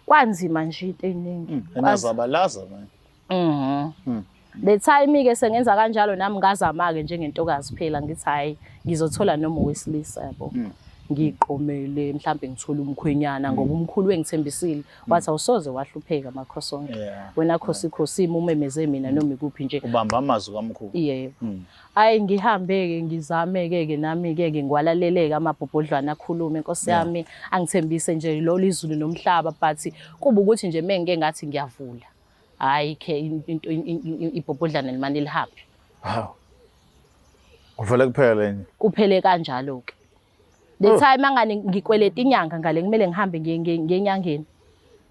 Kwanzima nje into eningi. Enazabalaza manje. The time ke sengenza kanjalo nami ngazama ke njengentokazi phela ngithi hayi ngizothola noma owesilisa yabo. Ngiqomele mhlambe ngithola umkhwenyana ngoba umkhulu wengithembisile wathi awusoze wahlupheka makhosonke. Wena khosi khosi umemeze mina noma ikuphi nje. Ubamba amazwi kamkhulu. Yebo. Hayi ngihambe-ke ngizame-ke ke nami-ke ke ngiwalalele-ke amabhobhodlwana akhulume nkosi yami angithembise nje lolu izulu nomhlaba but kuba ukuthi nje mengike ngathi ngiyavula hhayi ke into ibhobhodlana limane lihambe. Hawu. Kuvele kuphele nje. Kuphele kanjalo-ke. The time angane ngikweleta inyanga ngale kumele ngihambe ngiye enyangeni.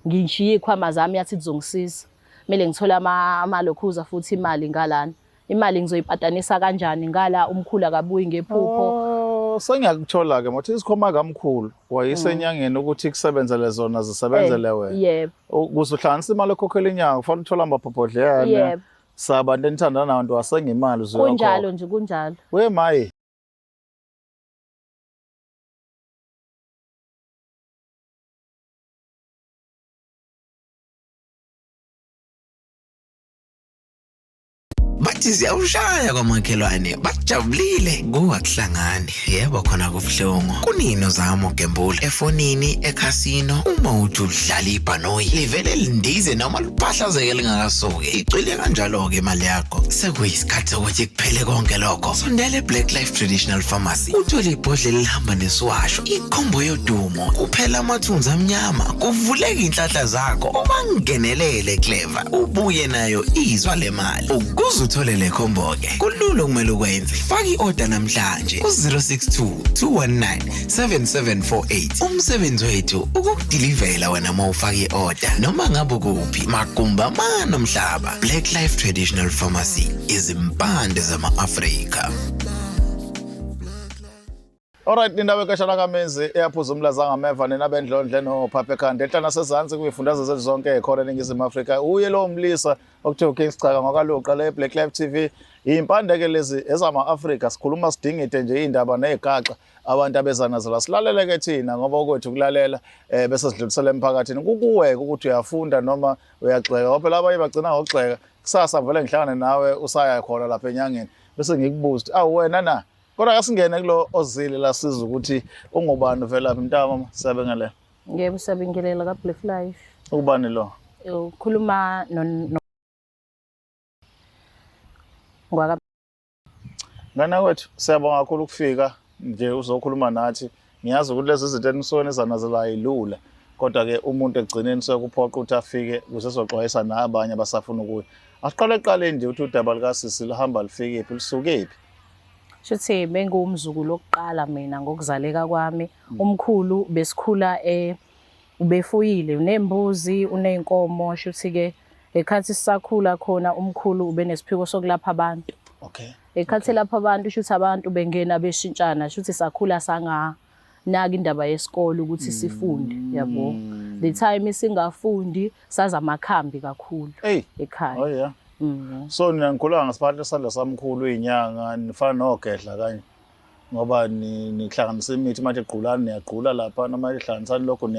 Ngishiye iy'khwama zami yathi kuzongisiza. Kumele ngithole amalokhuza futhi imali ngalana. Imali ngizoyipatanisa kanjani ngala umkhulu akabuyi ngephupho. Oh, sengiyakuthola-ke mothi isikhwama kamkhulu wayise enyangeni ukuthi kusebenzele zona zisebenzele wena. Yebo. Ukuze uhlanganise imali ekhokhela inyanga kufanele uthole amabhobhodleyana. Yebo. Sabantu enithandana nabantu wasenga imali uzoyokhokha. Kunjalo nje kunjalo. We maye. Bathi ziyawushaya kwamakhelwane bajabulile kuwakuhlangani yebo khona kubuhlungu kunini uzama ugembula efonini ekhasino uma uthi udlala ibhanoyi livele lindize noma liphahlazeke lingakasuki icwile kanjalo-ke imali yakho sekuyisikhathi sokuthi kuphele konke lokho sondela e-Black Life Traditional Pharmacy uthole ibhodlela elihamba nesiwasho ikhombo yodumo kuphela amathunzi amnyama kuvuleka iy'nhlanhla zakho ubangenelele clever ubuye nayo izwa le mali ukuze uthole le khombo-ke kulula okumele ukwenze faka i-oda namhlanje ku-062 219 7748 umsebenzi wethu ukukudilivela wena uma ufaka i-oda noma ngabe ukuphi magumba amane omhlaba. Black Life Traditional Pharmacy izimpande zama-Afrika. Alright nina bekashana kaMenzi eyaphuza umlaza ngameva nina bendlondle nophapha ekhanda enhla nasezansi kwifundazwe zethu zonke ekhona eNingizimu Afrika. Uye lowo mlisa okuthiwa uKing Sicaka ngokaluqa le Black Life TV. Impande-ke lezi ezama-Afrika sikhuluma sidingide nje iy'ndaba ney'gaxa abantu abeza nazo la. Silalele-ke thina ngoba okwethu ukulalela bese sidlulisela emphakathini. Kukuwe-ke ukuthi uyafunda noma uyagxeka ngoba phela abanye bagcina ngokugxeka. Kusasa vele ngihlangane nawe usaya khona lapha enyangeni bese ngikubuza ukuthi awu wena na. Kodwa kasingene kulo ozile la siza ukuthi ungubani uvelaphi mntama siyabingelela. Yebo siyabingelela ka Black Life. Ubani lo? Ukhuluma no ngwaka Ngane kwethu siyabonga kakhulu ukufika nje uzokhuluma nathi. Ngiyazi ukuthi lezi zinto enisuke nizanazela ayilula. Kodwa ke umuntu ekugcineni suke kuphoqa ukuthi afike ukuze ezoxwayisa nabanye abasafuna ukuya. Asiqale ekuqaleni nje ukuthi udaba likasisi luhamba lufikephi lusukephi. Shuthi bengiwumzukulu wokuqala mina ngokuzaleka kwami. Umkhulu besikhula ubefuyile unembuzi uney'nkomo shuthi-ke ekhathi sisakhula khona umkhulu ubenesiphiwo sokulapha abantu. Okay. Ekhathi elapha abantu shuthi abantu bengena beshintshana shuthi sakhula sanganaka indaba yesikole ukuthi sifunde yabo. The time singafundi sazi amakhambi kakhulu Hey. ekhaya. Oh yeah. So nina nikhula ngasiphatha isandla samkhulu izinyanga nifana nogedla kanye ngoba nihlanganisa imithi manje gqulani niyagqula lapha noma ihlanganisani lokho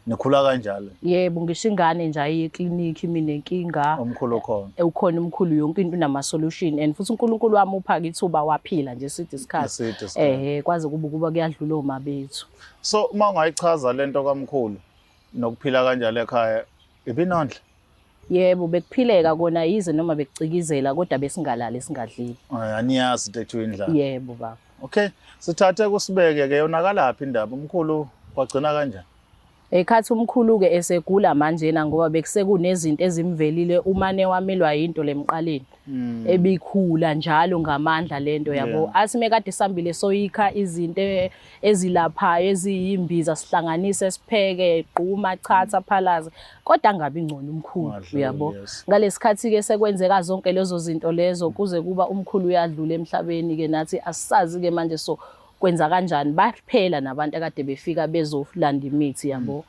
nikhula kanjalo. Yebo ngisho ingane nje ayiye eklinikhi minenkinga. Umkhulu ukhona. Ukhona umkhulu yonke into unama solution and futhi uNkulunkulu wami upha ithuba waphila nje eside isikhathi. Eside isikhathi. Kwaze kuba kuba kuyadlula oma bethu. So uma ungayichaza lento kamkhulu nokuphila kanjalo ekhaya ibinondla? Yebo bekuphileka kona yize noma bekucikizela kodwa besingalali singadlile. Aniyazi into ekuthiwa indlala. Yebo baba. Okay, sithathe kusibeke ke yonakalaphi indaba umkhulu wagcina kanjani? Ekhathi umkhulu ke esegula manjena ngoba bekusekunezinto ezimvelile umane wamelwa yinto lemqaleni. Ebikhula njalo ngamandla lento yabo. Athi mekade sambile soyikha izinto ezilaphayo eziyimbiza sihlanganise sipheke gquma chatha phalaze kodwa angabi ngcono umkhulu uyabo. Ngalesikhathi ke sekwenzeka zonke lezo zinto lezo kuze kuba umkhulu uyadlula emhlabeni ke nathi asisazi ke manje so kwenza kanjani baphela nabantu akade befika bezolanda imithi yabo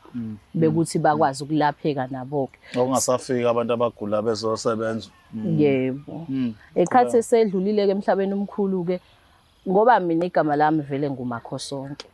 bekuthi bakwazi ukulapheka nabo ke. Okungasafika abantu abagula bezosebenza. Yebo. Ekhathi esedlulile ke emhlabeni umkhulu ke. Ngoba mina igama lami vele nguMakhosonke.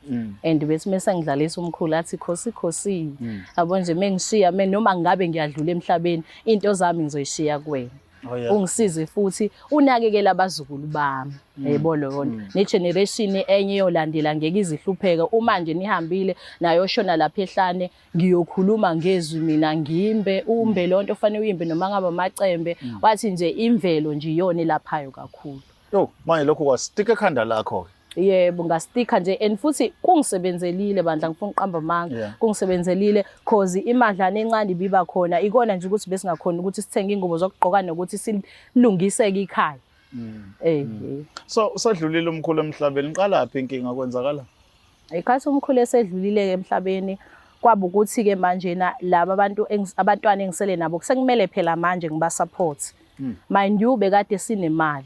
And bethi mese ngidlalisa umkhulu athi khosi khosi. Yabo nje mengishiya me noma ngabe ngiyadlula emhlabeni into zami ngizoyishiya kuwena. Oh, yeah. Ungisize futhi unakekele abazukulu bami. Yebo leyo nto. Ne generation enye yolandela ngeke izihlupheke uma nje nihambile nayoshona lapha ehlane, ngiyokhuluma ngezwi mina, ngimbe umbe lonto ofanele uyimbe noma ngabe amacembe. Wathi nje imvelo nje iyona elaphayo kakhulu. Yo, manje lokho kwastika ekhanda lakho ke. Yebo, ngastika nje and futhi kungisebenzelile bandla, ngifuna uqamba amanga. Kungisebenzelile cause imadlana encane ibiba khona, ikona nje ukuthi besingakhona ukuthi sithenge ingubo zokugqoka nokuthi silungiseke ikhaya. So usadlulile umkhulu emhlabeni, iqalaphi inkinga, kwenzakala? Ikhathi umkhulu esedlulile emhlabeni, kwaba ukuthi ke manje na laba abantu abantwana engisele nabo kusekumele phela manje ngiba support. Mind you, bekade sinemali.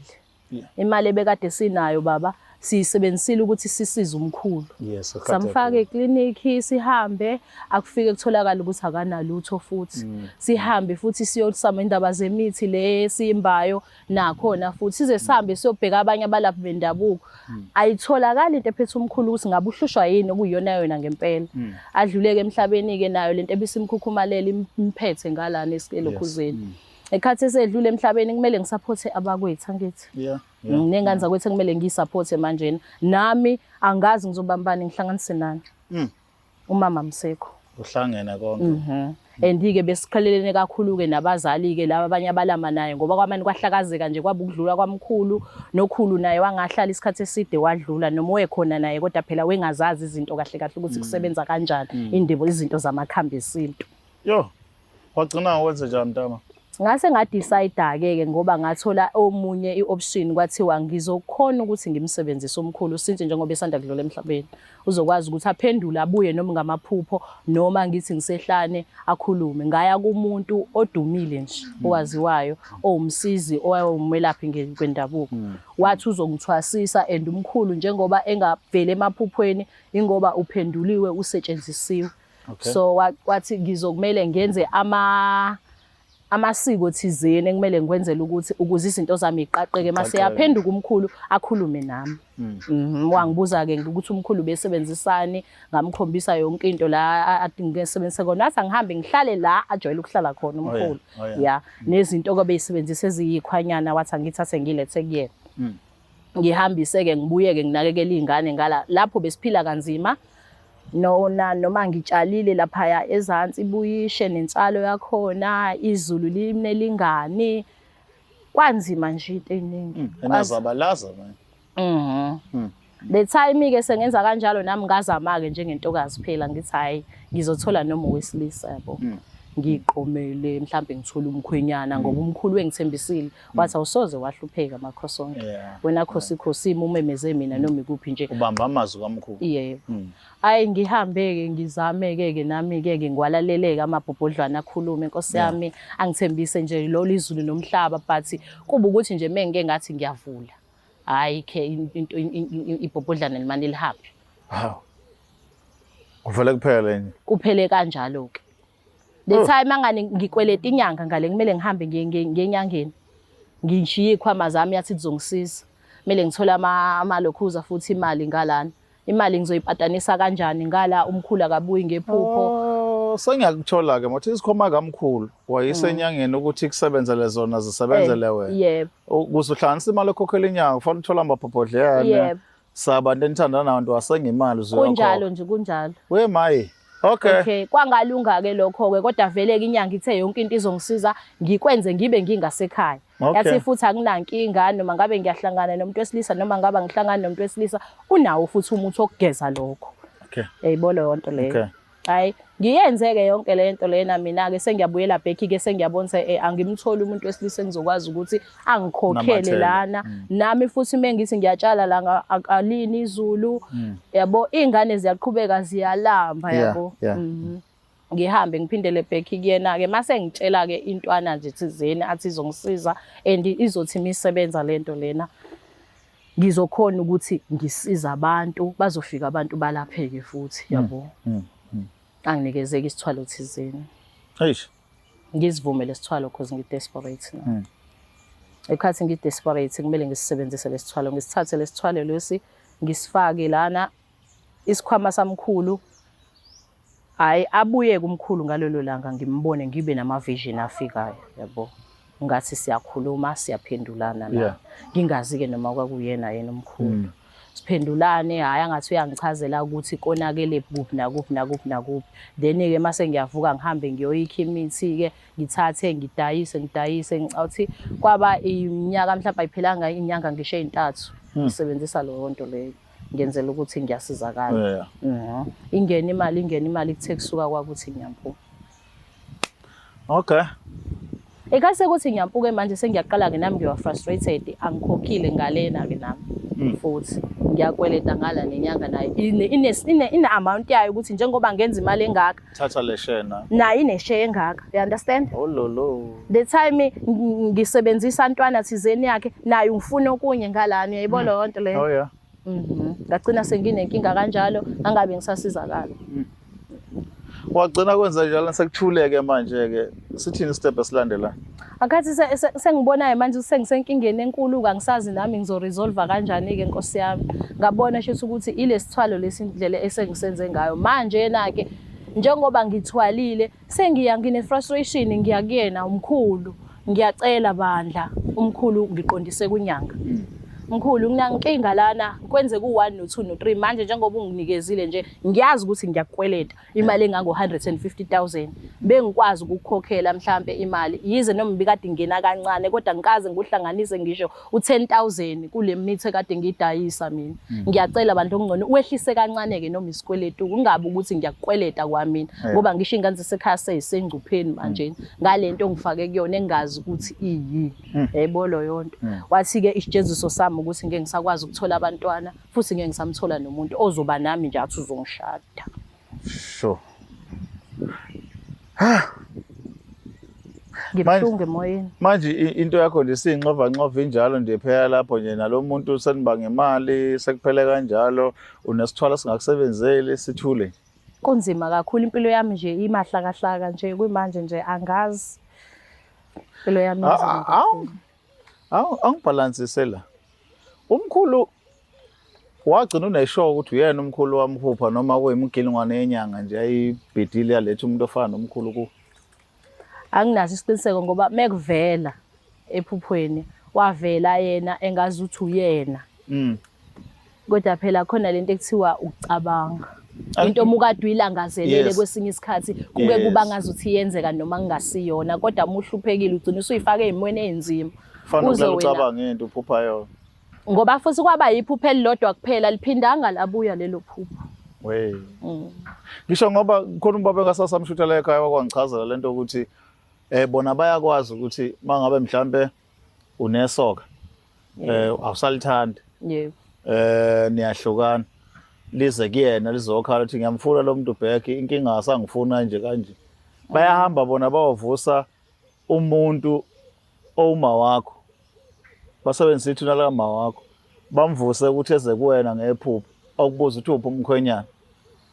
Imali ebekade sinayo baba siyisebenzisile ukuthi sisize umkhulu. Samfaka eklinikhi, sihambe akufike kutholakala ukuthi akanalutho futhi. Sihambe futhi siyosama indaba zemithi le esiyimbayo nakhona futhi, size sihambe siyobheka abanye abalaphi bendabuko. Ayitholakali into ephethe umkhulu ukuthi ngabe uhlushwa yini okuyiyona yona ngempela. Adluleke emhlabeni ke nayo lento ebisimkhukhumalela imphethe ngalana elokhuzeni. Ekhathi esedlule emhlabeni kumele ngisupporte abakwethu, angithi? Yeah. Nengane zakwethu kumele ngiyisupporte manje. Nami angazi ngizobambani ngihlanganise nani. Umama msekho. Uhlangene konke. And-ke besiqhelelene kakhulu-ke nabazali-ke laba abanye abalama naye, ngoba kwamane kwahlakazeka nje, kwaba ukudlula kwamkhulu, nokhulu naye wangahlala isikhathi eside wadlula, noma wekhona naye kodwa phela wengazazi izinto kahle kahle ukuthi kusebenza kanjani indebo, izinto zamakhambi esintu. Yo. Wagcina ngokwenze njani, Ntama? Ngase ngadecide-ke ke ngoba ngathola omunye i-option, kwathiwa ngizokhona ukuthi ngimsebenzise umkhulu since njengoba esanda kudlula emhlabeni, uzokwazi ukuthi aphendule abuye noma ngamaphupho noma ngithi ngisehlane akhulume. Ngaya kumuntu odumile nje owaziwayo, owumsizi, owumelaphi ngokwendabuko, wathi uzongithwasisa, and umkhulu njengoba engaveli emaphuphweni ingoba uphenduliwe, usetshenzisiwe. So wathi ngizokumele ngenze amasiko thizeni ekumele ngikwenzele ukuthi ukuze izinto zami iqaqeke mase Iqaqeke. yaphenduka umkhulu akhulume nami. Wangibuza ke ukuthi umkhulu besebenzisani, ngamkhombisa yonke into la ngisebenzise khona. Wathi angihambe ngihlale la ajwayele ukuhlala khona umkhulu. Ya, nezinto ke beyisebenzisa eziyikhwanyana wathi angithathe ngilethe kuyena. Ngihambise ke, ngibuye ke, nginakekele izingane ngala lapho besiphila kanzima. Nona noma ngitshalile laphaya ezansi ibuyishe nentshalo yakhona, izulu line lingani, kwanzima nje into eningi. Enazabalaza manje. The time ke sengenza kanjalo nami ngazama ke njengentokazi phela, ngithi hayi, ngizothola noma owesilisa, yabo. Ngiqomele mhlambe ngithola umkhwenyana ngoba umkhulu wengithembisile wathi awusoze wahlupheka Makhosonke. Wena khosi khosi umemeze mina noma ikuphi nje. Ubamba amazwi kamkhulu. Yebo. Hayi, ngihambe ke, ngizame ke ke nami ke ke ngiwalaleleke amabhobhodlwana akhulume, Nkosi yami, angithembise nje lo izulu nomhlaba, but kuba ukuthi nje mengike ngathi ngiyavula, hayi ke into ibhobhodlana limane lihambe. Hawu. Kuvele kuphele nje. Kuphele kanjalo ke. The time angane ngikweleta inyanga ngale, kumele ngihambe ngenyangeni, ngishiye ikhwama zami, yathi kuzongisiza, kumele ngithole amalokhuza futhi imali ngalana, imali ngizoyipatanisa kanjani ngala umkhulu akabuyi ngephupho. Oh, sengiyakuthola ke mothi isikhoma kamkhulu wayise enyangeni ukuthi kusebenzele zona, zisebenzele wena. Yebo. Ukuze uhlanganise imali ekhokhela inyanga kufanele uthole amabhobhodleyana. Yebo. Sabantu enithandana nabantu wasenga imali. Kunjalo nje, kunjalo. We mayi. Okay. Okay, kwangalunga ke lokho ke, kodwa vele ke inyanga ithe yonke into izongisiza ngikwenze ngibe ngingasekhaya. Yathi futhi akunankinga noma ngabe ngiyahlangana nomuntu wesilisa noma ngabe angihlangani nomuntu wesilisa, unawo futhi umuthi wokugeza lokho. Yayibona yonke leyo. Hayi, ngiyenze-ke yonke le nto lena mina-ke, sengiyabuyela back ke, sengiyabona ukuthi angimtholi umuntu wesilisa engizokwazi ukuthi angikhokhele Namathele. lana. Nami futhi mengithi ngiyatshala la alini izulu, yabo, iy'ngane ziyaqhubeka ziyalamba, yabo. Ngihambe ngiphindele back kuyena-ke, mase ngitshela-ke intwana nje thizeni athi izongisiza and izothi imisebenza lento lena, ngizokhona ukuthi ngisize abantu, bazofika abantu balapheke futhi, yabo. Anginikezeke isithwalo thizeni. Eish. Ngizivume lesithwalo cause ngi-desperate now. Ekhathi ngi-desperate kumele ngisisebenzise lesithwalo, ngisithathe lesithwalo lesi ngisifake lana isikhwama samkhulu. Hhayi, abuye kumkhulu ngalelo langa ngimbone ngibe nama-vision afikayo yabo, ngathi siyakhuluma siyaphendulana la. Ngingazi-ke noma kwakuyena yena umkhulu. Siphendulane, hhayi angathi uyangichazela ukuthi konakele kuphi nakuphi nakuphi nakuphi. Then-ke mase ngiyavuka ngihambe ngiyoyikha imithi-ke, ngithathe ngidayise ngidayise. Ngicabanga ukuthi kwaba iminyaka mhlawumbe ayiphelanga inyanga ngisho ey'ntathu ngisebenzisa leyo nto leyo, ngenzela ukuthi ngiyasizakala. Ingene imali, ingene imali, kuthe kusuka kwakuthi ngiyampuka. Ekhathi sekuthi ngiyampuke manje sengiyaqala-ke nami ngiba frustrated, angikhokhile ngalena-ke nami futhi ngiyakweleta ngala nenyanga nayo ine-amount yayo ukuthi njengoba ngenza imali engaka, Thatha le share na. Nayo ine-share engaka, you understand? Ololo. The time ngisebenzisa ntwana thizeni yakhe, nayo ngifuna okunye ngalana, uyayibona leyo nto leyo? Oh yeah. Ngagcina senginenkinga kanjalo, angabe ngisasizakala. Wagcina kwenza njalo sekuthuleke manje ke. Sithini step esilandelayo? Akhathi sengibonayo manje sengisenkingeni enkulu, angisazi nami ngizoresolve kanjani ke Nkosi yami. Ngabona shuthi ukuthi ilesithwalo lesi indlela esengisenze ngayo. Manje yena ke njengoba ngithwalile sengiya ngine frustration, ngiya kuyena umkhulu, ngiyacela bandla umkhulu ngiqondise kunyanga. Mkhulu, nginankinga lana, kwenze ku-1 no-2 no-3 manje njengoba unginikezile nje ngiyazi ukuthi ngiyakukweleta imali engango 150,000, bengikwazi ukukhokhela mhlambe imali yize noma ibikade ingena kancane, kodwa ngikaze ngikuhlanganise ngisho u10,000 kule mithi ekade ngidayisa mina. Ngiyacela bantu okungcono wehlise kancane ke noma isikweletu, kungabi ukuthi ngiyakukweleta kwamina, ngoba ngisho ingane zasekhaya seyisengcupheni manje ngalento ngifake kuyona engazi ukuthi iyini. Yayibona leyo nto. Wathi ke isijeziso sami ukuthi ngeke ngisakwazi ukuthola abantwana, futhi ngeke ngisamthola nomuntu ozoba nami nje athi uzongishada. Sure. Ngibuhlungu emoyeni. Manje into yakho nje siyinxova nxova injalo nje phela lapho nje nalo muntu senibanga imali sekuphele kanjalo, unesithwalo singakusebenzeli, sithule. Kunzima kakhulu impilo yami nje, imahlakahlaka nje kuyimanje nje, angazi. Impilo yami inzima kakhulu. Awu, angibhalansise la. Umkhulu wagcina uneshow ukuthi uyena umkhulu wamphupha noma kuyimigilingwane yenyanga nje ayibhidile yaletha umuntu ofana nomkhulu ku. Anginaso isiqiniseko ngoba mekuvela ephuphweni wavela yena engazi ukuthi uyena. Kodwa phela khona lento ekuthiwa ukucabanga. Into omukade uyilangazelele kwesinye isikhathi kuke kuba ngazuthi iyenzeka noma kungasiyona, kodwa uma uhluphekile ugcina usuyifaka ezimweni ezinzima. Kufanele Uze wena- ucabange into uphupha yona. Ngoba futhi kwaba yiphupho elilodwa kuphela, liphindanga labuya lelo phupho. Wey. Ngisho ngoba khona ubaba engasasamshuthela ekhaya wakwangichazela lento ukuthi bona bayakwazi ukuthi mangabe mhlambe unesoka awusalithandi. Niyahlukana, lize kuyena lizokhala ukuthi ngiyamfuna lo muntu back, inkinga asangifuna nje kanje. Bayahamba bona bayovusa umuntu owuma wakho, basebenzisa ithuna likama wakho, bamvuse ukuthi eze kuwena ngephupho, okubuza ukuthi uphi umkhwenyana.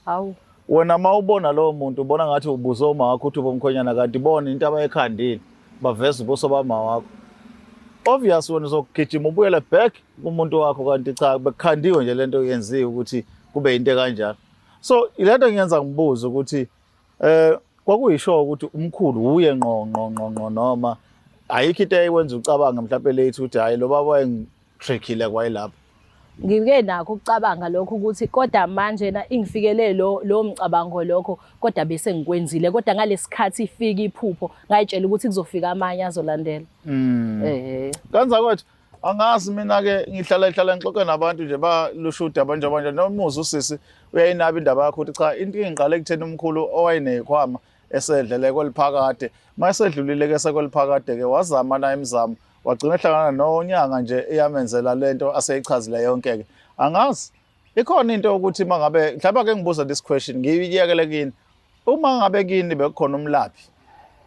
Hawu. Wena uma ubona lowo muntu ubona ngathi ubuze uma wakho ukuthi uphi umkhwenyana, kanti bona into abayikhandile baveza ubuso bama wakho. Obvious wena uzogijima ubuyele back kumuntu wakho, kanti cha, bekukhandiwe nje lento yenziwe ukuthi kube into kanjalo. So ilento engiyenza ngibuze ukuthi kwakuyisho ukuthi umkhulu uye ngqo ngqo ngqo ngqo, noma ayikho into eyayiwenza ucabange mhlawumbe late ukuthi hayi lo baba wayengitrickile kwayilapho. Ngike nakho ukucabanga lokho ukuthi kodwa manje na ingifikele lo mcabango lokho, kodwa bese ngikwenzile, kodwa ngalesikhathi ifika iphupho ngayitshela ukuthi kuzofika amanye azolandela. Kanza kwethu angazi mina ke, ngihlala ngihlala ngixoxe nabantu nje balushuda abantu abanje nomuzi usisi uyayinaba indaba yakho ukuthi cha, into engiqale kutheni umkhulu owayenezikhwama esedlele kweliphakade, mayesedlulile ke sekweliphakade ke wazama na imizamo, wagcina ehlangana nonyanga nje eyamenzela lento aseyichazile yonke ke. Angazi ikhona into ukuthi mangabe mhlawumbe ake ngibuza this question, ngiyiyekele kini, uma ngabe kini bekukhona umlaphi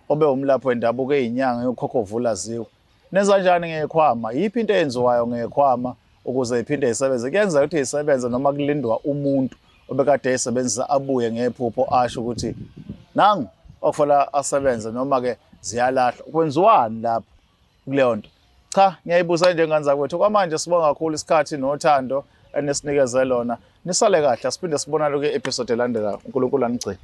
obe umlaphi wendabuko eyinyanga yokhokhovula ziwe, nenza kanjani ngekhwama? Yiphi into eyenziwayo ngekhwama ukuze iphinde isebenze? Kuyenzeka ukuthi isebenze noma kulindwa umuntu obekade eyisebenzisa abuye ngephupho asho ukuthi nangu okufanele asebenze, noma ke ziyalahlwa? Kwenziwani lapho kuleyo nto? Cha, ngiyayibuza nje ngane zakwethu. Kwamanje sibonga kakhulu isikhathi nothando enisinikeze lona. Nisale kahle, asiphinde sibonane kwi-episode elandelayo. uNkulunkulu anigcine.